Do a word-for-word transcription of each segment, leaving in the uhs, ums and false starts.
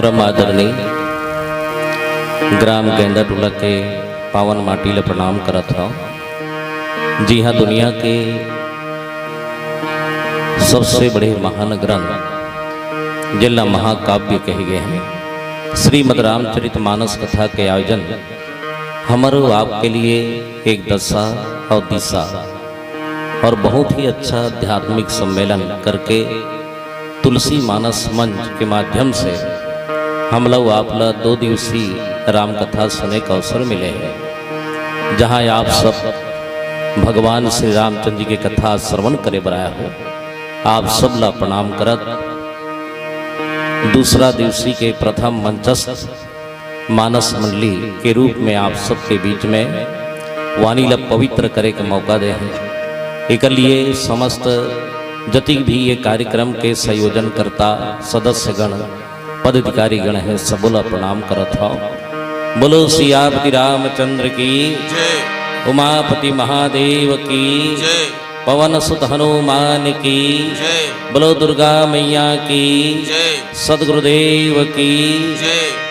परम आदरणीय ग्राम गेंदा टोला के पावन माटी ल प्रणाम करत हव, जिहां दुनिया के सबसे बड़े महान ग्रंथ, जेला महाकाव्य कहे गए हैं, श्रीमद् रामचरित मानस कथा के आयोजन हमरो आपके लिए एक दशा और दिशा और बहुत ही अच्छा आध्यात्मिक सम्मेलन करके तुलसी मानस मंच के माध्यम से हम लोग आप ला दो दिवसीय राम कथा सुने का अवसर मिले हैं, जहां आप सब भगवान श्री रामचंद्र जी के कथा श्रवण करे बर आए हो। आप सब ला प्रणाम करत दूसरा दिवसीय के प्रथम मंचस्थ मानस मंडली के रूप में आप सबके बीच में वाणी ला पवित्र करे के मौका दे हैं। एकर लिए समस्त जतिक भी ये कार्यक्रम के संयोजनकर्ता, सदस्यगण, पदाधिकारी गण हैं, सबो ला प्रणाम करत हव। बोलो सियापति रामचंद्र की जय। उमापति महादेव की जय। पवन सुत हनुमान की जय। बोलो दुर्गा मैया की जय। सदगुरुदेव की जय।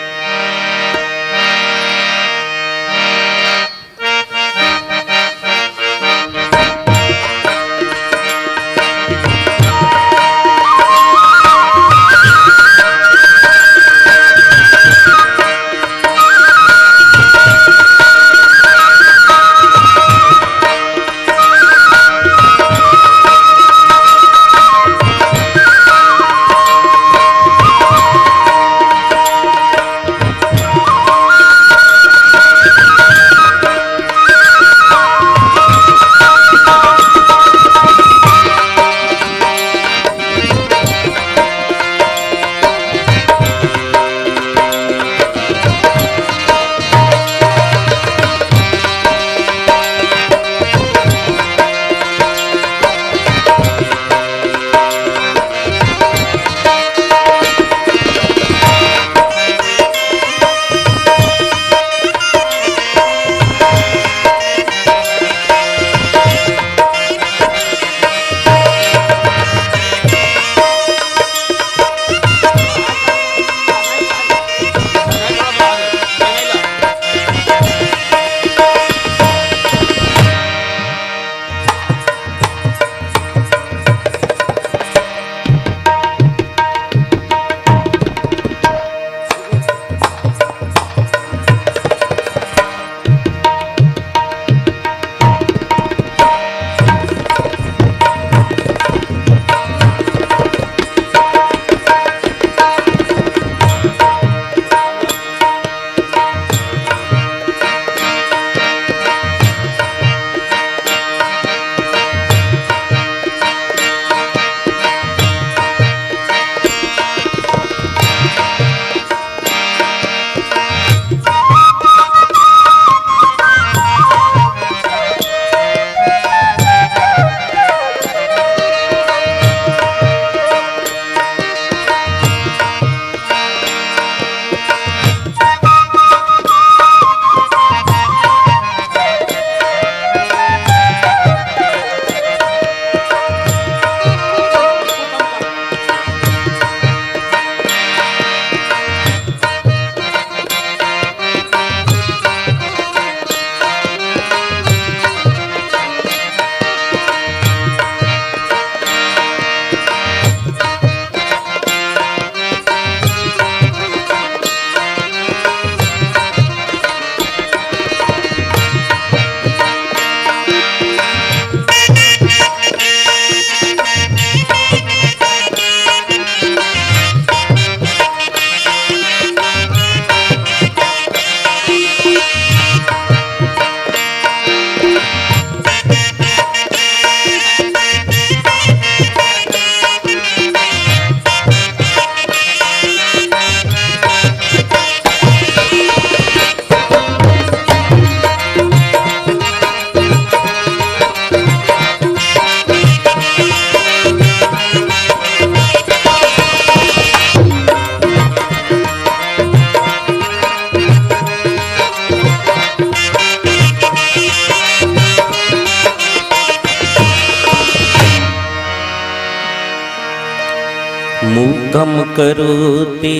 मूकं करोति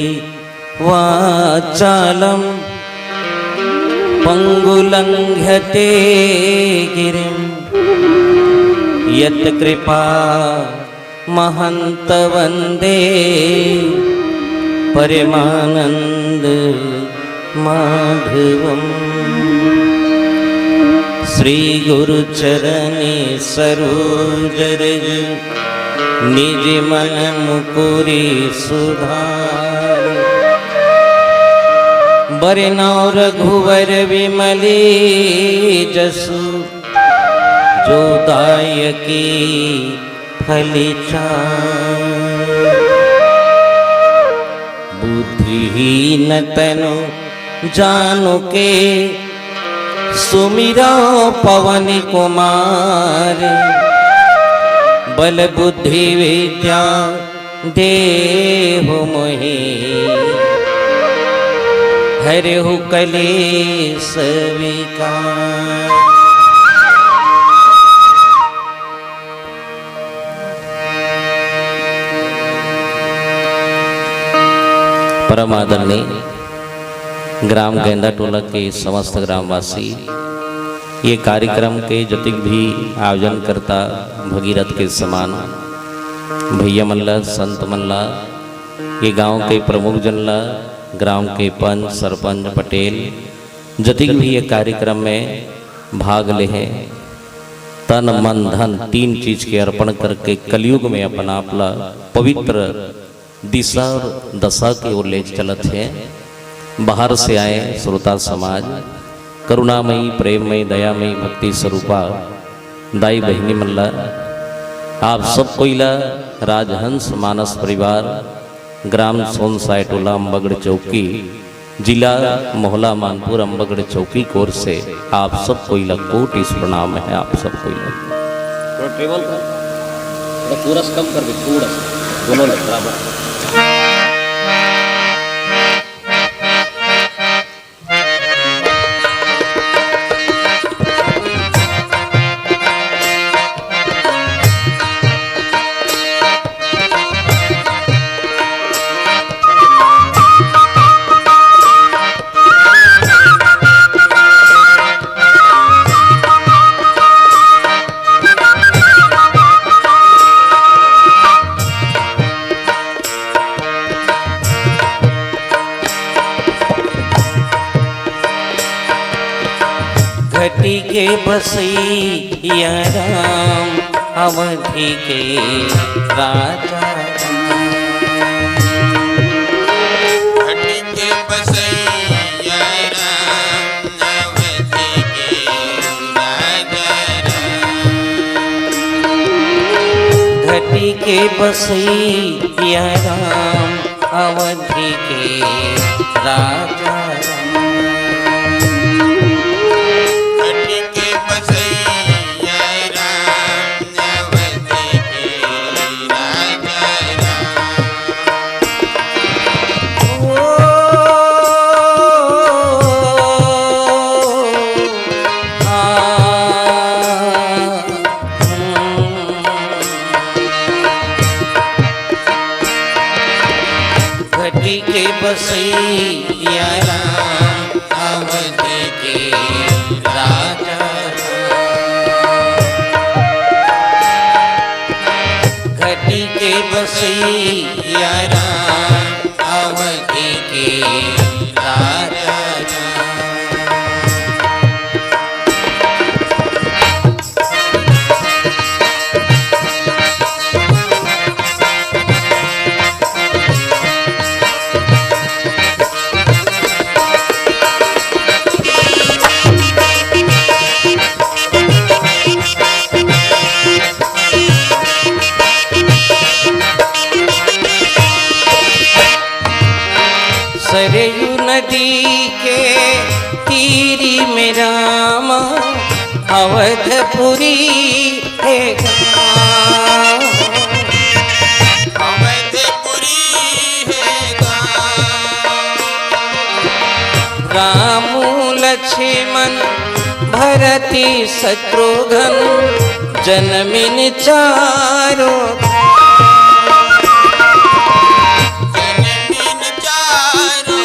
वाचालं पङ्गुलङ्घते गिरिं यत्कृपा महन्तवन्दे परमानन्द माधवम्। श्री गुरु चरणे सरोज रज निज मन मुकुरि सुधार। बरनउँ रघुवर विमल जसु जो दायकी फल चार। बुद्धिहीन तनु जानिके सुमिरउँ पवन कुमार। बल बुद्धि विद्या देहु मोहिं हरहु कलेस विकार। परम आदरणीय ग्राम गेंदा टोला के समस्त ग्रामवासी, ये कार्यक्रम के जतिक भी आयोजनकर्ता भगीरथ के समान भैया मन ला, संत मन ला, ये गांव के प्रमुख जन ला, ग्राम के पंच, सरपंच, पटेल, जतिक भी ये कार्यक्रम में भाग ले हे, तन, मन, धन, तीन चीज के अर्पण करके कलयुग में अपन आप ला पवित्र दिशा और दशा के ओर ले चलत हे। बाहर से आए श्रोता समाज, करुणामयी, प्रेममयी, दयामयी, भक्ति स्वरूपा दाई बहिनी मन ला, आप सब कोई ला राजहंस मानस परिवार, ग्राम सोनसाय टोला अम्बागढ़ चौकी, जिला मोहला मानपुर अम्बागढ़ चौकी कोर से आप सब कोई ला कोटि प्रणाम हे, आप सब कोई ला। थोड़ा टेबल का, थोड़ा पूरा सा कम कर दे, थोड़ा सा, दोनों ने बराबर। घटी के बसैया राम, अवधी के राजा राम। घटी के बसैया राम, अवधी के राजा राम। घटी के बसैया राम, अवधी के राजा राम। घटी के बसैया राम, अवधी के राजा राम। ओ, आ, घटी के बसैया राम, अवध के राजा राम। घटी के बसैया राम, अवध के राजा राम। सरयू नदी के तीरी में राम अवधपुरी हे गाँव। अवधपुरी हे गाँव। रामू लक्ष्मण भरती शत्रुघ्न जनमिन चारो। जनमिन चारो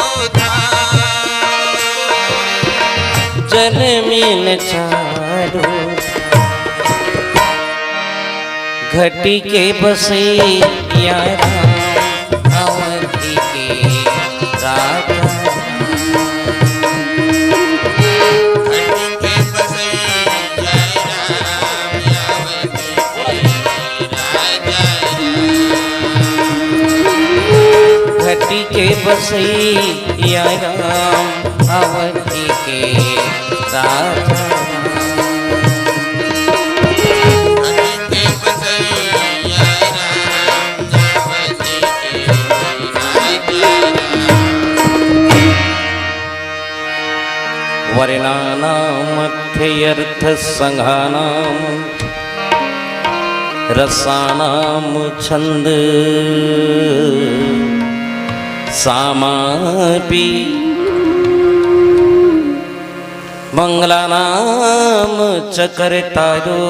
घटी के बसैया राम, अवधी के राजा। घटी के बसैया राम, अवधी के राजा। घटी के बसैया राम, अवधी के राजा। वर्णानामध्ययर्थसंघानां रसानां छंद सामापि मंगलानां च कर्तारो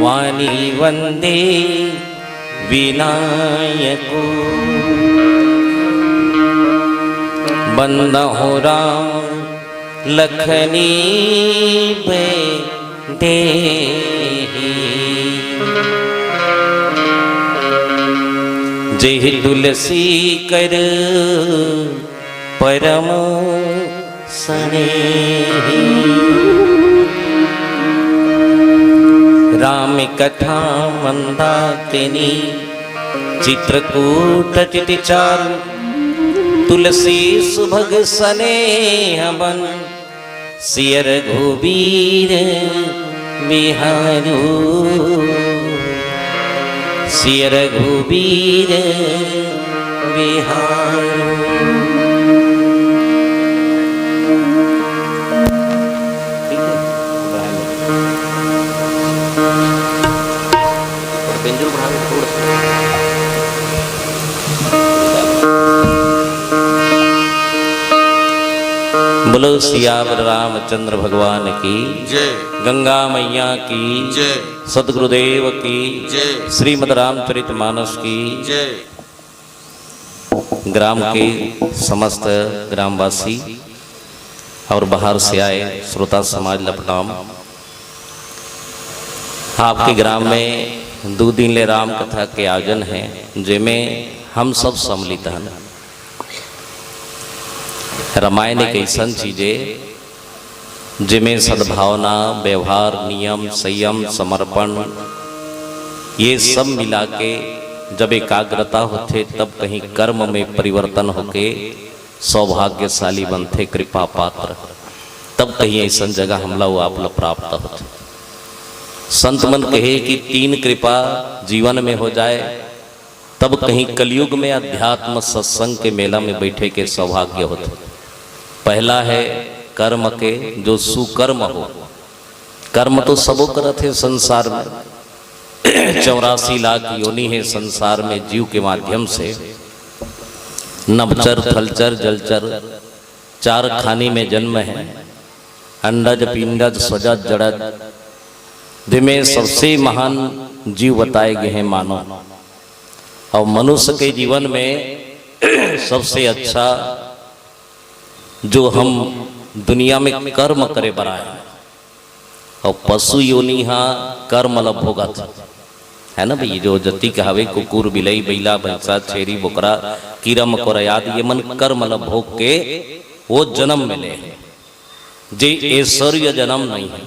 वाणी वंदे विनायको। वंदहु राम लखनी बैदेही। जेहि तुलसी कर परम स्नेही। राम कथा मंदाकिनी चित्रकूट चित चारु। तुलसी सुभग स्नेह बन सिय रघुबीर बिहारु। सिय रघुबीर बिहारु। बोलो सियावर रामचंद्र भगवान की जय। गंगा मैया की जय। सतगुरुदेव की जय। श्रीमद् रामचरित मानस की जय। ग्राम के समस्त ग्रामवासी और बाहर से आए श्रोता समाज ल प्रणाम। आपके ग्राम में दू दिन ले राम कथा के आयोजन है, जेमे हम सब सम्मिलित हन। रामायण एक अइसन चीज ए, जेमे सद्भावना, व्यवहार, नियम, संयम, समर्पण, ये सब मिला के जब एकाग्रता होथे, तब कहीं कर्म में परिवर्तन होके सौभाग्यशाली बनथे, कृपा पात्र, तब कहीं अइसन जगह हमला वो आप ला प्राप्त होथे। संत मन कहे कि तीन कृपा जीवन में हो जाए, तब कहीं कलयुग में अध्यात्म सत्संग के मेला में बैठे के सौभाग्य होथे। पहला है कर्म के, जो सुकर्म हो। कर्म तो सबो करत हे संसार में, चौरासी लाख योनि हे संसार में जीव के माध्यम से। नभचर, थलचर, जलचर, चार खानी में जन्म है। अंडज, पिंडज, स्वजज, जड़ज। दिमे सबसे महान जीव बताए गए हैं मानव। और मनुष्य के जीवन में सबसे अच्छा जो हम दुनिया में कर्म करे बर आए, और पशु योनि हा कर्म ल भोगत, है ना भाई? जो जतिक हवे कुकुर, बिलई, बइला, भैंसा, छेरी, बोकरा, कीरा मकोरा आदि, ये मन कर्म ल भोग के वो जन्म मिले हैं। जे ऐश्वर्य जन्म नहीं है,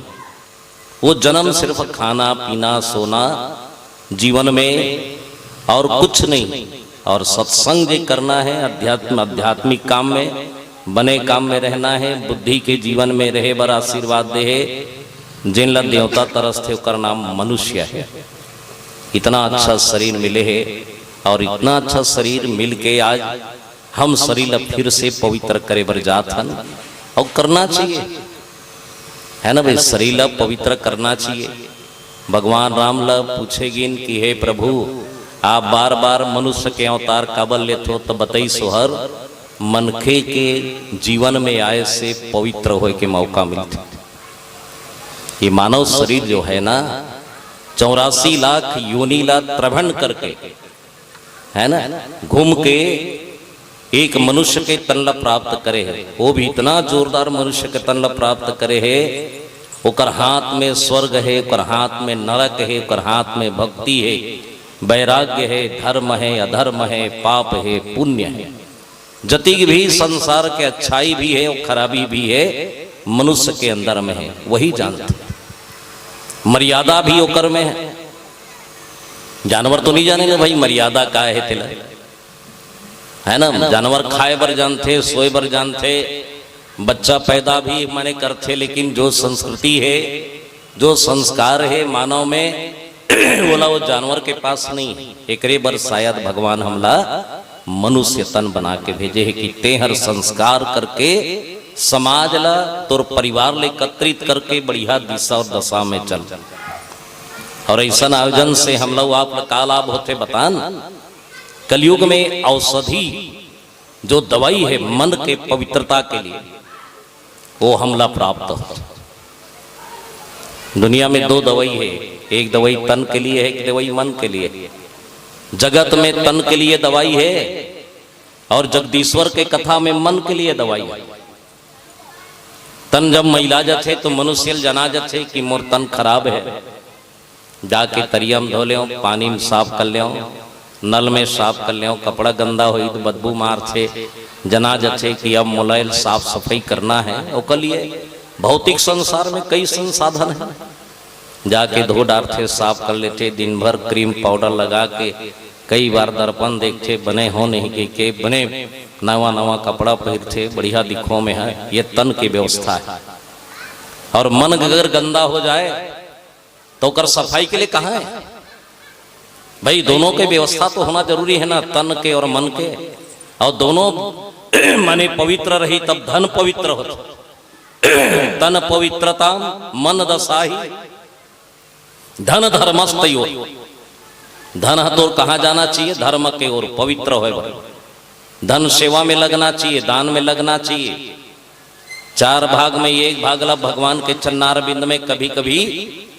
वो जन्म सिर्फ खाना पीना सोना जीवन में और कुछ नहीं। और सत्संग जे करना है, अध्यात्म, आध्यात्मिक काम में, बने काम में रहना है, बुद्धि के जीवन में रहे बर आशीर्वाद दे है, जिन ला देवता तरसथे ओकर नाम मनुष्य है। इतना अच्छा शरीर मिले है और इतना अच्छा शरीर मिल के आज हम शरीर ला फिर से पवित्र करे बर जात हन, और करना चाहिए, है ना भाई? शरीर ला पवित्र करना चाहिए। भगवान राम ला पूछे गिन कि हे प्रभु, आप बार बार मनुष्य के अवतार काबर लेथो? तो बताई सोहर, मनखे के जीवन में आए से पवित्र होए के मौका मिलथे। ये मानव शरीर जो है ना, चौरासी लाख योनि ला त्रभण करके, है ना, घूम के एक मनुष्य के तन ला प्राप्त करे है, वो भी इतना जोरदार मनुष्य के तन ला प्राप्त करे है, ओकर हाथ में स्वर्ग हे, ओकर हाथ में नरक हे, ओकर हाथ में भक्ति हे, वैराग्य हे, धर्म हे, अधर्म हे, पाप हे, पुण्य हे। जतिक भी संसार के अच्छाई भी हे अउ खराबी भी हे, मनुष्य के अंदर में हे, वही जानथे। मर्यादा भी ओकर में हे। जानवर तो नहीं जाने ना भाई, मर्यादा का हे तेला, है ना? जानवर खाए बर जानथे, सोए बर जानथे, बच्चा पैदा भी माने करथे, लेकिन जो संस्कृति हे, जो संस्कार हे मानव में, ओला वो जानवर के पास नहीं हे। एकरे बर शायद भगवान हमला मनुष्य तन बना के भेजे हे कि तेहर संस्कार करके समाज ला, तोर परिवार ले एकत्रित करके बढ़िया दिशा और दशा में चल। और ऐसन आयोजन से हमला आप ला का लाभ होथे बतान? कलयुग में औषधि जो दवाई हे मन के पवित्रता के लिए, वो हमला प्राप्त हो। दुनिया में दो दवाई हे, एक दवाई तन के लिए हे, एक दवाई मन के लिए हे। जगत में तन के लिए दवाई हे और जगदीश्वर के कथा में मन के लिए दवाई हे। तन जब मैला जाथे तो मनुष्य ल जना जाथे कि मोर तन खराब हे, जाके तरिया म धो लेव, पानी म साफ कर लेव, नल में साफ कर लेव, कपड़ा गंदा होही त बदबू मारथे, जना जथे कि अब मोला एल साफ सफाई करना हे। ओकर लिए भौतिक संसार में कई संसाधन हे, जाके धो डारथे, साफ कर लेथे, दिन भर क्रीम पाउडर लगा के कई बार दर्पण देखथे, बने हो नहीं के, के बने नवा नवा कपड़ा पहिरथे, बढ़िया दिखो में हे। ये तन के व्यवस्था हे। और मन अगर गंदा हो जाए तो ओकर सफाई के लिए कहाँ हे भाई? दोनों के व्यवस्था तो होना जरूरी हे ना, तन के और मन के। और दोनों माने पवित्र रही तब धन पवित्र होथे। तन पवित्रता मन दसाही, धन धर्मस्तयो। धन ह तोर कहाँ जाना चाहिए? धर्म के ओर, पवित्र होए बर। धन सेवा में लगना चाहिए, दान में लगना चाहिए। चार भाग में एक भाग ला भगवान के चरणारविंद में कभी कभी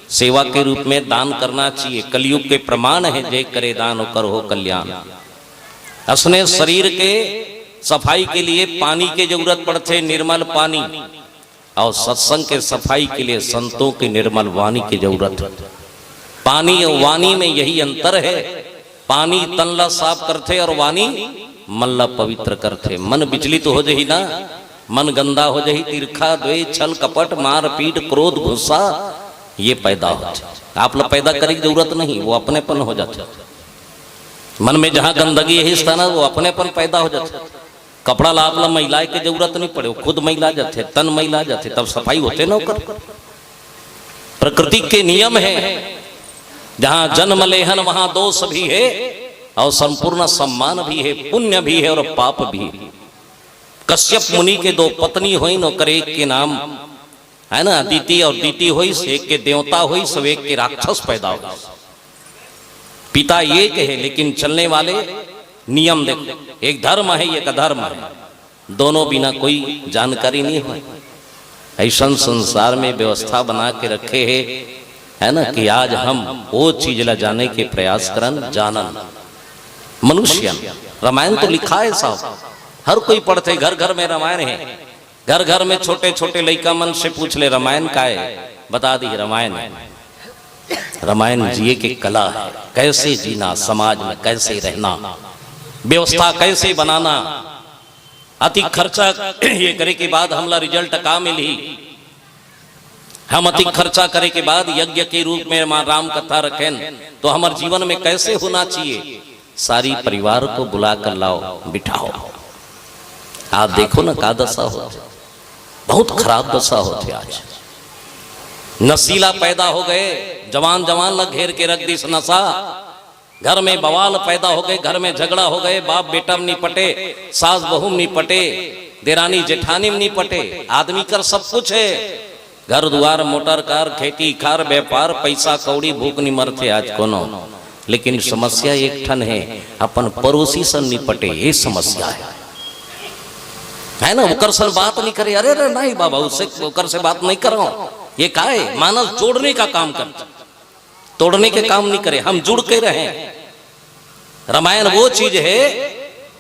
सेवा के रूप में दान करना चाहिए। कलयुग के प्रमाण हे, जे करे दान ओकर हो कल्याण। असने शरीर के सफाई के लिए पानी के जरूरत पड़थे, निर्मल पानी। और सत्संग के सफाई के लिए संतों की निर्मल वाणी की जरूरत हे। पानी और वाणी में यही अंतर हे। पानी तन ला साफ करथे और वाणी मन ला पवित्र करथे। मन विचलित हो जही ना, मन गंदा हो जही, ईर्खा, द्वेष, छल, कपट, मारपीट, क्रोध, गुस्सा, ये पैदा हो जाए। आप ला पैदा करे के जरूरत नहीं, वो अपनेपन हो जाथे। मन में जहाँ गंदगी हे, इस तरह वो अपनेपन पैदा हो जाथे। कपड़ा ला आप ला मैलाए के जरूरत नहीं पड़े, वो खुद मैला जाथे, तन मैला जाथे, तब सफाई होथे ना ओकर। प्रकृति के नियम हे, जहाँ जन्म लेहन वहाँ दोष भी हे और संपूर्ण सम्मान भी हे, पुण्य भी हे और पाप भी हे। कश्यप मुनि के दो पत्नी होइन, ओकर एक के नाम हे ना अदिति और दिति होइस, एक के देवता होइस, एक के राक्षस पैदा होइस। पिता एक हे लेकिन चलने वाले नियम देखो, एक धर्म हे, एक अधर्म हे, दोनों बिना कोई जानकारी नहीं होय। ऐसन संसार में व्यवस्था बना के रखे हे, हे ना, कि आज हम वो चीज ला जाने के प्रयास करन, जानन। मनुष्यन, रामायण तो लिखा हे साहब, हर कोई पढ़थे, घर घर में रामायण हे। घर घर में छोटे छोटे लइका मन से पूछ ले, रामायण का हे? बता दी, रामायण हे। रामायण जिए के कला हे, कैसे जीना, समाज में कैसे रहना, व्यवस्था कैसे बनाना। अति खर्चा ये करे के बाद हमला result का मिलही? हम अति खर्चा करे के बाद यज्ञ के रूप में माँ राम कथा रखेन, तो हमर जीवन में कैसे होना चाहिए? सारी परिवार को बुला कर लाओ, बिठाओ। आज देखो ना का दशा होथे, बहुत खराब दशा होथे आज। नशीला पैदा हो गए, जवान जवान ला घेर के रख दिस नशा। घर में बवाल पैदा हो गए, घर में झगड़ा हो गए, बाप बेटा में नहीं पटे, सास बहू में नहीं पटे, देरानी जेठानी में नहीं पटे। आदमी कर सब कुछ हे, घर दुआर, मोटर कार, खेती खार, व्यापार, पैसा कौड़ी, भूख नहीं मरथे आज कोनो। लेकिन समस्या एक ठन हे, अपन पड़ोसी से नहीं पटे, ये समस्या हे। हे ना, ओकर से बात नहीं करे, अरे रे नहीं बाबा, उससे, ओकर से बात नहीं करो। ये का हे? मानस जोड़ने का काम करथे, तोड़ने के काम नहीं करे, हम जुड़ के रहें। रामायण वो चीज हे,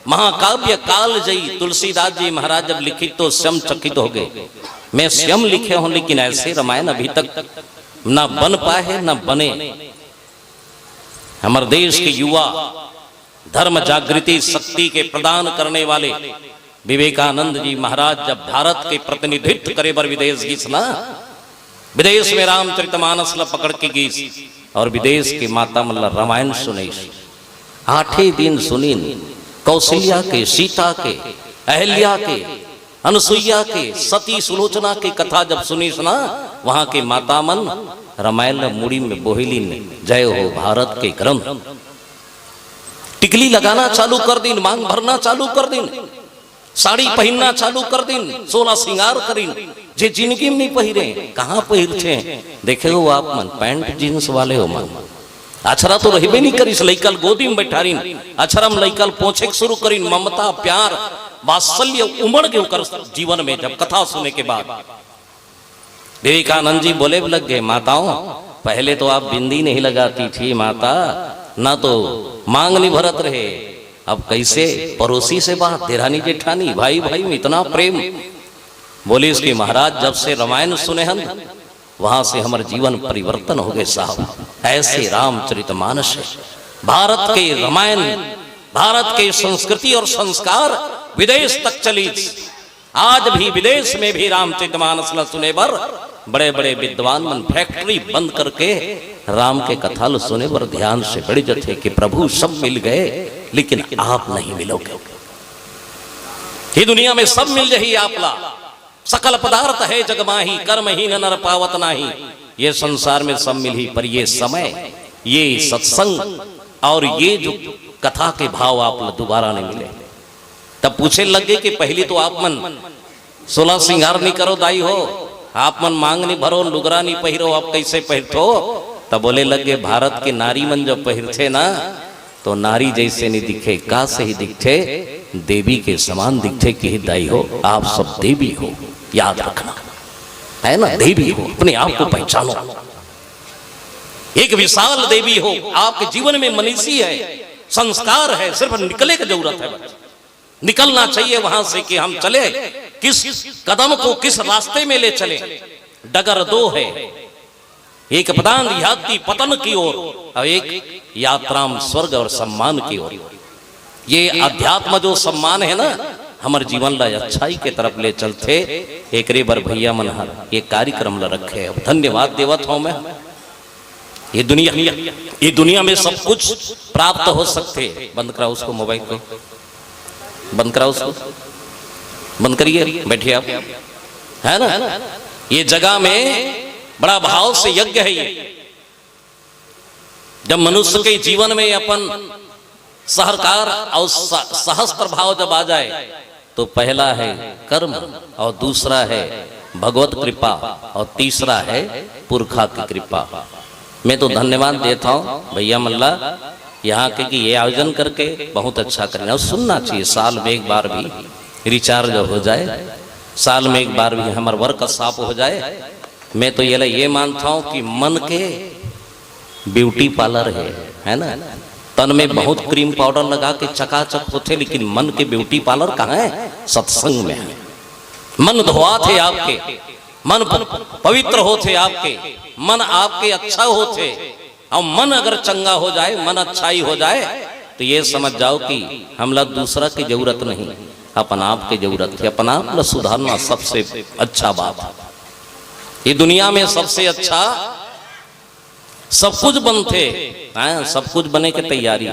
महाकाव्य कालजयी। तुलसीदास जी महाराज जब लिखित तो स्वयं चकित हो गए। मैं स्वयं लिखे हूं, लेकिन ऐसे रामायण अभी तक ना बन पाए हैं, ना बने। हमर देश के युवा, धर्म जागृति शक्ति के प्रदान करने वाले विवेकानंद जी महाराज जब भारत के प्रतिनिधित्व करे बर विदेश गिस ना, विदेश में रामचरितमानस ला पकड़ के गिस और विदेश के माता मन ला रामायण सुनइस। आठे दिन सुनिन, कौशल्या के, सीता के, अहल्या के, अनुसुईया के, सती सुलोचना के कथा जब सुनिस ना, वहां के माता मन रामायण ल मुड़ी में बोहिलिन, "जय हो भारत के ग्रंथ।" टिकली लगाना चालू कर दिन, मांग भरना चालू कर दिन, साड़ी पहिरना चालू कर दिन, सोला सिंगार करिन, जे जिनगी में नहीं पहिरे, कहां पहिरथे? देखे हो आप मन, पैंट जींस वाले हो मन। अछरा तो रहिबे नहीं करिस, लइका ल गोदी में बैठारिन, अछरा में लइका ल पोंछे के शुरू करिन, ममता, प्यार, वात्सल्य उमड़ गे ओकर जीवन में जब कथा सुने के बाद। विवेकानंद जी बोले लग गए, "माताओं, पहले तो आप बिंदी नहीं लगाती थी माता, ना तो मांग नहीं भरत रहे, अब कैसे पड़ोसी से बात, देरानी जेठानी, भाई भाई में इतना प्रेम।" बोलिस कि महाराज, जब से रामायण सुने हन, वहां से हमर जीवन परिवर्तन हो गए साहब। ऐसे रामचरितमानस है, भारत के रामायण, भारत के संस्कृति और संस्कार विदेश तक चलिस। आज भी विदेश में भी रामचरितमानस ला सुने बर बड़े-बड़े विद्वान मन फैक्ट्री बंद करके राम के कथा ला सुने बर ध्यान से बैठ जथे कि प्रभु सब मिल गए, लेकिन आप नहीं मिलोगे। ये दुनिया में सब मिल जाही आप ला, सकल पदार्थ है जग माही, कर्महीन नर पावत नाही। ये संसार में सब मिलही, पर ये समय, ये सत्संग और ये जो कथा के भाव आप ला दोबारा नहीं मिले। तब पूछे लग गे कि पहली तो आप मन सोला सिंगार नहीं करो दाई हो, आप मन मांग नहीं भरो, लुगरा नहीं पहिरो, आप कैसे पहिरथो? तब बोले लग गे, भारत के नारी मन जब पहिरथे ना, तो नारी जैसे नहीं दिखे, का सही दिखथे? देवी के समान दिखथे। कि दाई हो, आप सब देवी हो, याद रखना, है ना? देवी हो, अपने आप को पहचानो। एक विशाल देवी हो, आपके जीवन में मनीषी है, संस्कार है, सिर्फ निकले की जरूरत है बस। निकलना चाहिए वहां से कि हम चले, किस कदम को, किस रास्ते में ले चले। डगर दो है, एक पदान ह्याति पतन की ओर और एक यात्राम स्वर्ग और सम्मान की ओर। ये अध्यात्म जो सम्मान है ना, हमर जीवन ला अच्छाई के तरफ ले चलथे। एकरे बर भैया मन हर ये कार्यक्रम ला रखे हे। धन्यवाद देवत हूं मैं। ये दुनिया, ये दुनिया में सब कुछ प्राप्त हो सकथे। बंद कराओ उसको, मोबाइल को बंद कराओ उसको, बंद करिए, बैठिए आप, है ना? ये जगह में बड़ा भाव से यज्ञ है ये। जब मनुष्य के जीवन में अपन सहरकार और स-, सहस्त्र भाव जब आ जाए, तो पहला है कर्म और दूसरा है भगवत कृपा और तीसरा है पुरखा की कृपा। मैं तो धन्यवाद देता हूँ भैया मन ला, यहाँ के कि ये आयोजन करके बहुत अच्छा करें। और सुनना चाहिए, साल में एक बार भी रिचार्ज हो जाए, साल में एक बार भी हमर वर्कशॉप हो जाए। मैं तो ये ला ये मानता हूँ कि मन के ब्यूटी पार्लर है, है ना? तन में बहुत क्रीम पाउडर लगा के चकाचक होथे, लेकिन मन के ब्यूटी पार्लर कहाँ है? सत्संग में है। मन धोआथे आपके, मन प-, पवित्र होथे आपके, मन आपके अच्छा होथे, और मन अगर चंगा हो जाए, मन अच्छाई हो जाए, तो ये समझ जाओ कि हमला दूसरा की जरूरत नहीं, अपन आप की जरूरत है। अपन आप ला सुधारना सबसे अच्छा बात है। ये दुनिया में सबसे अच्छा सब कुछ बनथे, हैं, सब कुछ बने के तैयारी,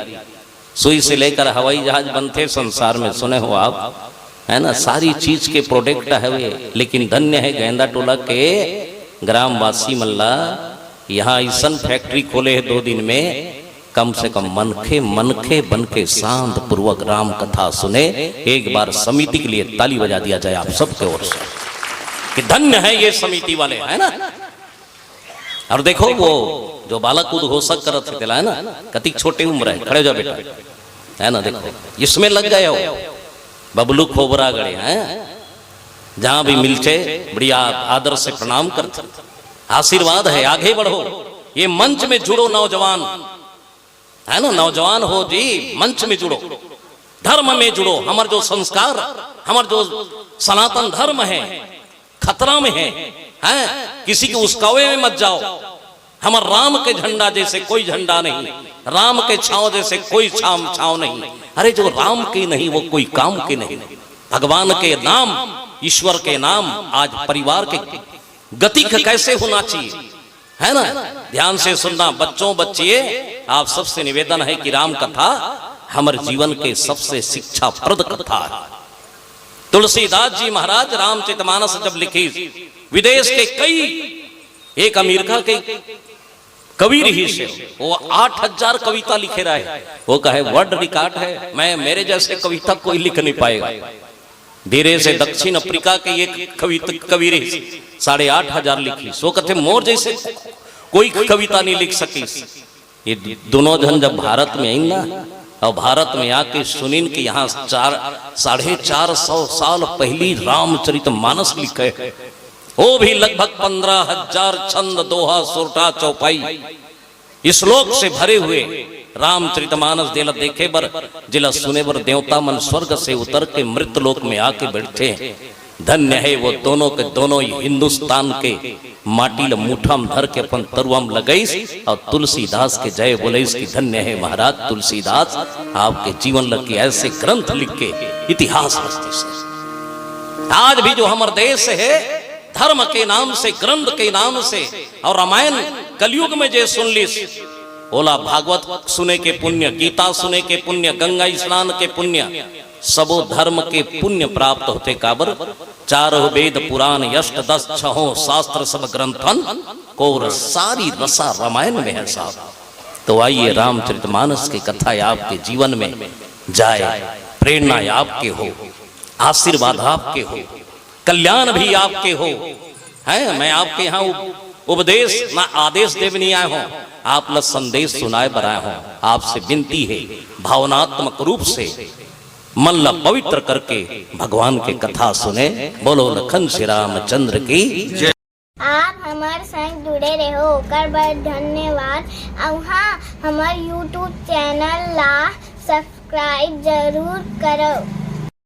सुई से लेकर हवाई जहाज बनथे संसार में, सुने हो आप, है ना, सारी चीज के प्रोडक्ट हवे। लेकिन धन्य है गैंदा टोला के ग्रामवासी मन ला, यहाँ अइसन फैक्ट्री खोले है दो दिन में, कम से कम मनखे मनखे बन के शांत पूर्वक राम कथा सुने। एक बार समिति के लिए ताली बजा दिया जाए आप सबके ओर से कि धन्य है ये समिति वाले, है ना। और देखो, वो जो बालक उद्घोषक करत हे तेला, है ना, कतिक छोटे उम्र है, खड़े हो जा बेटा, है ना, देखो, इसमें लग गए हो, बबलू खोबरा गड़े हैं, जहां भी मिलते बढ़िया आदर से प्रणाम करते, आशीर्वाद है, आगे बढ़ो, ये मंच में जुड़ो नौजवान, है ना, नौजवान हो जी, मंच में जुड़ो, धर्म में जुड़ो। हमर जो संस्कार, हमर जो सनातन धर्म है, खतरा में है, हैं? किसी के उस्कावे में मत जाओ। हमर राम के झंडा जैसे कोई झंडा नहीं, राम के छांव जैसे कोई छांव, छांव नहीं। अरे, जो राम के नहीं, वो कोई काम के नहीं। भगवान के नाम, ईश्वर के नाम आज परिवार के गति का कैसे होना चाहिए, है ना? ध्यान से सुनना बच्चों, बच्चिए, आप सबसे निवेदन है कि राम कथा हमर जीवन के सबसे शिक्षाप्रद कथा है। तुलसीदास जी महाराज रामचरितमानस जब लिखी, विदेश के कई, एक अमेरिका के कवि रहिस हे, वो आठ हजार कविता लिखे रहे। वो कहे, वर्ल्ड रिकॉर्ड है, मैं, मेरे जैसे कविता कोई लिख नहीं पाएगा। धीरे से दक्षिण अफ्रीका के एक कवि, कवि रहिस, साढ़े आठ हजार लिखिस। वो कथे, मोर जैसे कोई कविता नहीं लिख सकिस। ये दोनों झन जब भारत में आइन ना, और भारत में आके सुनिन कि यहाँ चार, साढ़े चार सौ साल पहली रामचरित मानस लिखे हे, वो भी लगभग पन्द्रह हजार छंद, दोहा, सोरठा, चौपाई, श्लोक से भरे हुए रामचरित मानस, जेला देखे बर, जेला सुने बर देवता मन स्वर्ग से उतर के मृत लोक में आके बैठथे। धन्य है वो दोनों के दोनों ही हिंदुस्तान के माटी ल मुठा म धर के अपन तरुआ म लगइस और तुलसीदास के जय बोलइस कि धन्य है महाराज तुलसीदास, आपके जीवन ल के ऐसे ग्रंथ लिख के इतिहास रच दिस। आज भी जो हमर देश है, धर्म के नाम से, ग्रंथ के नाम से, और रामायण कलयुग में जे सुन लिस, ओला भागवत सुने के पुण्य, गीता सुने के पुण्य, गंगा स्नान के पुण्य, सबो धर्म के पुण्य प्राप्त होथे। काबर? चारों वेद पुराण अष्ट दस छहों शास्त्र सब ग्रंथन कोर सारी रसा रामायण में है साहब। तो आइए, रामचरितमानस की कथा आपके जीवन में जाए, प्रेरणा आपके हो, आशीर्वाद आपके हो, कल्याण भी आपके हो। हैं, मैं आपके यहाँ उप-, उपदेश ना आदेश देवे नहीं आया हूँ, आप ला संदेश सुनाए बर आया हूँ। आपसे विनती है, भावनात्मक रूप से मन ला पवित्र करके भगवान के कथा सुने। बोलो लखन श्री रामचंद्र की। आप हमर संग जुड़े रहो, ओकर बर धन्यवाद। अउ हाँ, हमर YouTube चैनल ला सब्सक्राइब जरूर करो।